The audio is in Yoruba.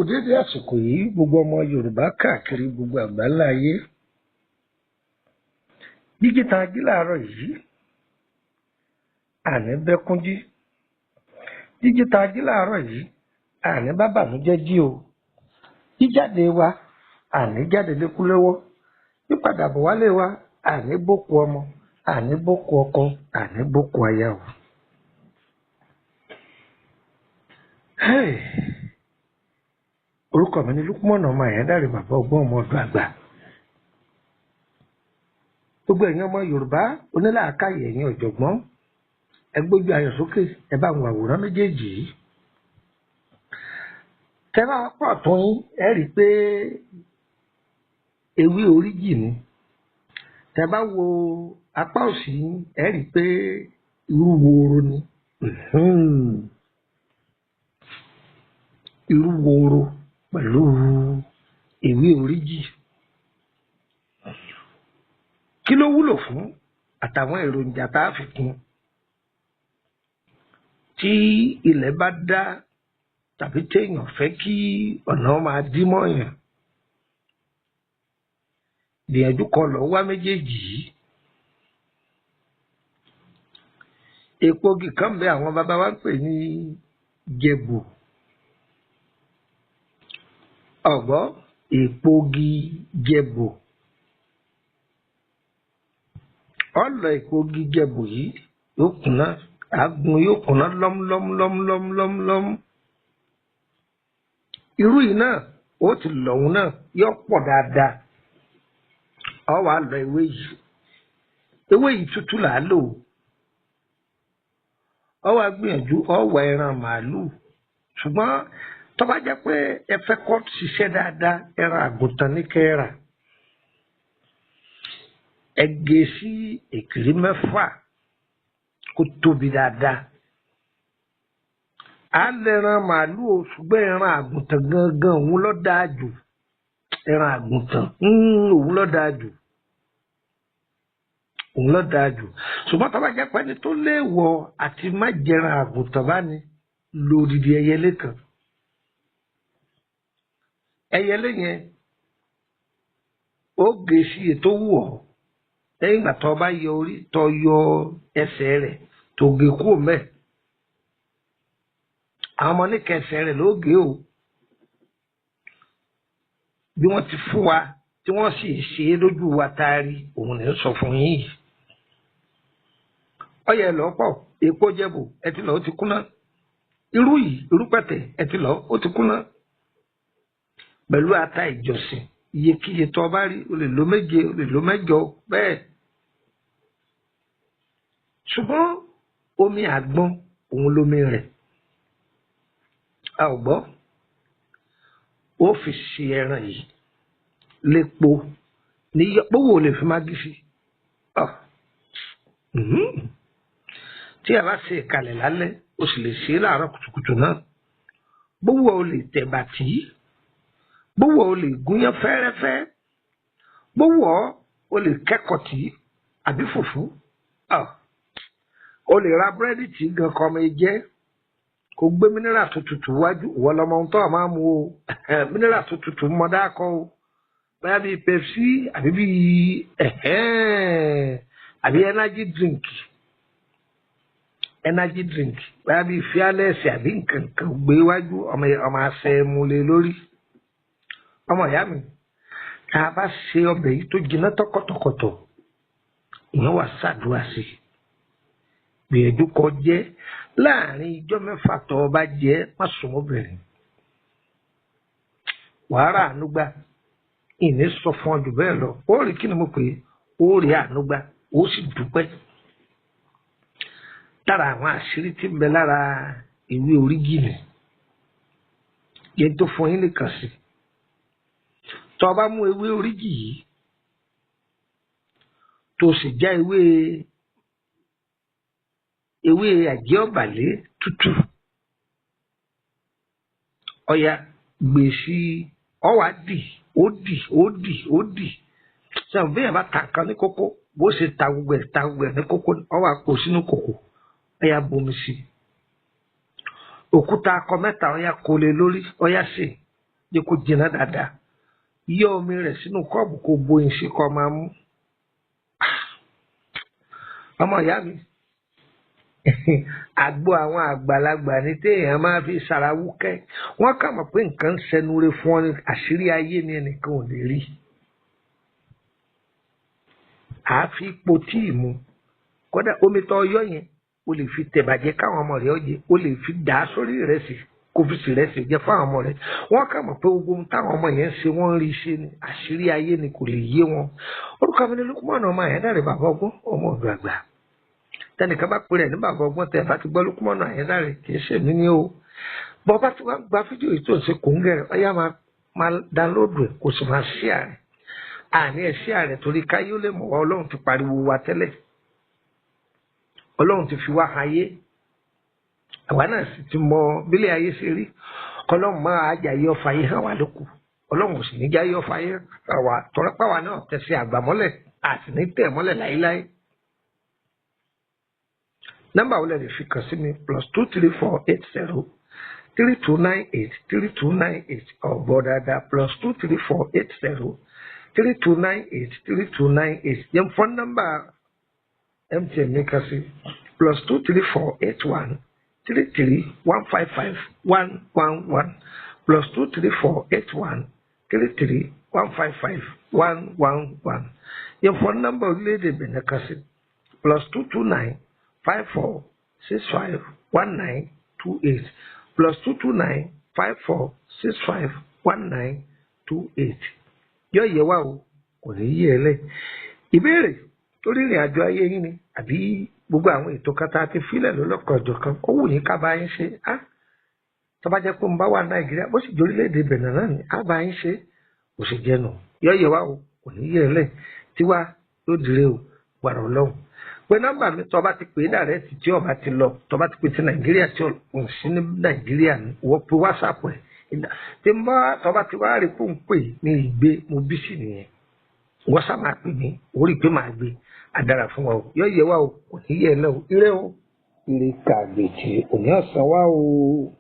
Dédé àsìkò yìí, gbogbo ọmọ Yorùbá káàkiri gbogbo àgbáńlá ayé. Jíjí tá a jí láàárọ̀ yìí, àní bẹ́kúnjí. Jíjí tá a jí láàárọ̀ yìí, àní bá bànújẹ́ jí o. Jíjáde wa, àní jáde lékú lọ́wọ́. Pípadàbọ̀ wálé wa, àní bókú ọmọ, àní bókú ọkọ, àní bókú aya o. Hey! Orúkọ mi ni Lúkúmọ̀nà ọmọ Àyándàrè, bàbá ọgbọ́n ọmọ ọdún àgbà. Gbogbo ẹ̀yin ọmọ Yorùbá onílàákàyè, ẹ̀yin ọ̀jọ̀gbọ́n, ẹ gbójú ayọ̀ sókè, ẹ bá ń wo àwòrán méjèèjì yìí. Tẹ́ bá pọ̀ tó yín, ẹ rí i pé ewé oríjì ni. Tẹ́ bá wo apá òsì yín, ẹ rí i pé irú woro ni. Irú woro pẹ̀lú ewé oríjì. Kí ló wúlò fún àtàwọn èròjà tá a fi kún? Tí ilẹ̀ bá dá tàbí téèyàn fẹ́ kí ọ̀nà máa dí mọ́yàn, gbìyànjú kó lọ wá méjèèjì yìí. Èpo igi kan bẹ àwọn bàbá wa ń pè ní jẹ̀bù. Ọ̀gbọ́ èpo igi jẹ̀bù. Ọ̀lọ̀ èpo igi jẹ̀bù yìí yóò kúnná, àágùn yóò kúnná lọ́múlọ́múlọ́múlọ́múlọ́mú. Irú yìí náà ó ti lọ̀hún náà yóò pọ̀ dáadáa. Ọ wàá lọ ewé yìí. Ewé yìí tútù là á lò. Ọ wàá gbìyànjú, ọ wá ẹran màálùú. Ṣùgbọ́n tó bá jẹ́ pé ẹ fẹ́ kó ṣiṣẹ́ dáadáa, ẹran àgùntàn ní kẹ́ ẹ rà. Ẹ gé sí èkìrí mẹ́fà kó tóbi dáadáa. Á lẹ́ran màálùú o, ṣùgbọ́n ẹran àgùntàn gangan òun ló dáa jù. Ẹran àgùntàn òun ló dáa jù. Òun ló dáa jù. Ṣùgbọ́n tó bá jẹ́ pé ẹni tó léèwọ̀ àti má jẹran àgùntàn bá ní lo odidi ẹyẹlé kan. Ẹyẹlé yẹn ó gé sí ètò wù ọ́. Lẹ́yìn ìgbà tó bá yọ orí, tó yọ ẹsẹ̀ rẹ̀, tó gé kúrò mẹ́. Àwọn ọmọ níkẹsẹ̀ rẹ̀ ló gé o. Bí wọ́n ti fún wa tí wọ́n sì ṣe é lójú wa taari, òun ní sọ fún yín yìí. Ọyẹ lọ́pọ̀, èpo jẹ̀bù, ẹ ti lọ, ó ti kúnná. Irú yìí, irú pẹ̀tẹ̀, ẹ ti lọ, ó ti kúnná. Pẹ̀lú ata ìjọsìn, iyekíye tó o bá rí, o lè lo 7, o lè lo 8 bẹ́ẹ̀. Ṣùgbọ́n omi àgbọn òun lomi rẹ̀. A ò gbọ́. Ó fi ṣe ẹran yìí lépo ní gbówó lè fi mágí sí. Tí a bá ṣe ìkàlẹ̀ lálẹ́, o sì lè ṣe é láàárọ̀ kùtùkùtù náà. Gbówó o lè tẹ̀bà tì í. Gbówó o lè gúnyán fẹ́rẹ́fẹ́. Gbówó o lè kẹ́kọ̀ọ́ tì í àbí fùfú. O lè ra búrẹ́dì tí gan kọ́ ọmọ jẹ́. Kò gbé mínírà tó tutù wájú, ìwọ lọmọ ohun tó máa mu o. Mínírà tó tutù mọ dákọ o. Bóyá bíi Pepsi àbí bíi àbí energy drink. Energy drink. Bóyá bíi Fearless àbí nǹkan kan gbé wájú, ọmọ àṣẹ mu lé lórí. Ọmọ ìyá mi, tá a bá ṣe ọbẹ̀ yìí tó jiná tọkọtọkọtọ̀, ìyẹn wà ṣàdúrà sí i. Gbìyànjú kó jẹ láàrin ijọ́ mẹ́fà tó o bá jẹ, má sùn mọ́bìnrin. Wàá rà àánú gbà. Ìní sọ fún ọ jù bẹ́ẹ̀ lọ. Ó rí kí ni mo pè é? Ó rí àánú gbà, ó sì dúpẹ́. Lára àwọn àṣírí tí ń bẹ lára ìwé oríjì ni. Yẹn tó fún yín nìkan sí. Tó o bá mú ewé oríjì yìí, tó o sì já ewé àjẹ́ ọ̀bàlẹ̀ tútù, ọya gbè sí ọwà dì, ó dì, ó dì, ó dì. Sọ bí ẹ bá ta nǹkan ní kókó, bó ṣe ta gbogbo ẹ̀ ní kókó, ọwà kó sínú kòkò, ọya bomi sí. Òkúta akọ mẹ́ta ọya kó lé lórí, ọya sè. Jẹ́ kó jiná dáadáa, yọ omi rẹ̀ sínú kọ́ọ̀bù, kó bóyin sí, kó máa mú. Ọmọ ìyá mi, àgbo àwọn àgbàlagbà ní téèyàn máa fi ṣàràwúkẹ́. Wọ́n kà mọ̀ pé nǹkan ń ṣẹnure fún ọ ní àṣírí ayé ni, ẹnìkan ò lè rí. Àáfi ipò tíì mu. Kódà omi tó yọ yẹn, o lè fi tẹ̀bàjẹ́ káwọn ọmọ rẹ̀ ọ jẹ, o lè fi dà á sórí ìrẹsì, kó fi sì rẹsì jẹ fáwọn ọmọ rẹ̀. Wọ́n kà mọ̀ pé gbogbo ohun táwọn ọmọ yẹn ń ṣe, wọ́n ń rí ṣe ni. Àṣírí ayé ni, kò lè yé wọn. Orúkọ mi ni Lukumanu ọmọ Àyándàrè, bàbá ọgbọ́n, ọmọ ọ̀dọ̀ àgbà. Tẹnìkan bá pèrè ní bàbá ọgbọ́n, tẹ bá ti gbọ́ Lukumanu Àyándàrè, kì í ṣèmi ní o. Bọ́ bá ti wá gba fídíò yìí tó ń ṣe kòńgẹ́rẹ́, ọ̀yá máa dánlóòdù ẹ̀, kò sì máa ṣíà rẹ̀. Àní ẹ̀ ṣíà rẹ̀ torí káyé ó lè mọ̀ wá. Ọlọ́run ti pariwo wa tẹ́lẹ̀, Ọlọ́run ti fi wá ayé, àwa náà sì ti mọ bílẹ̀ ayé ṣe rí. Kọlọ́run máa ajáyé ọfà yìí hàn wá lóko, Ọlọ́run ò sì ní jáyé ọfà yìí hàn wá tọ́lọ́pàá wa náà tẹ̀sí àgbàmọ́lẹ̀ àti ní tẹ̀ mọ́lẹ̀ láéláé. Nọ́mbà wo lẹ lè fi kàn sí mi? +234 80 3298 3298. Ọ̀gbọ́ dáadáa, +234 80 3298 3298. Yẹn fọ́n nọ́mbà MTN mi kan sí, +234 81 33 155 111, +234 81 33 155 111. Yẹn fọ́n nọ́mbà orílẹ̀-èdè Benin kan sí, +229 54 65 19 28, +229 54 65 19 28. Yọ yẹ wá o, kò ní yí ẹ lẹ. Ìbéèrè lórí ìrìn àjò ayé yín ni, àbí gbogbo àwọn ètò kan tá a ti fílẹ̀ lọ́lọ́kan ọ̀jọ̀kan, ó wù yín ká bá yín ṣe á. Tó bá jẹ́ pé mo bá wà Nàìjíríà, bó sì jórílẹ̀-èdè Benin náà ni, á bá yín ṣe. Kò sì jẹnu. Yọ yẹ wá o, kò ní yí ẹ lẹ. Tiwa yóò dire o, gbàrọ̀ Ọlọ́run. Pé nọ́mbà mi, tó bá ti pè é direct, tí ó bá ti lọ, tó bá ti pè ti Nàìjíríà tí ò sí ní Nàìjíríà ní, wọ́n pe WhatsApp ẹ̀. Tí n bá tó bá ti wá rí fóun pè ní ìgbé, mo bí sí nìyẹn. Wọ́n sá máa pè mí, ó rí i pé màá gbé. Àdára fún wa o, yọ yẹ wa o, kò ní yẹ ẹ lẹ o. Ire o, ire kàgbèjì òní ọ̀sán wa o.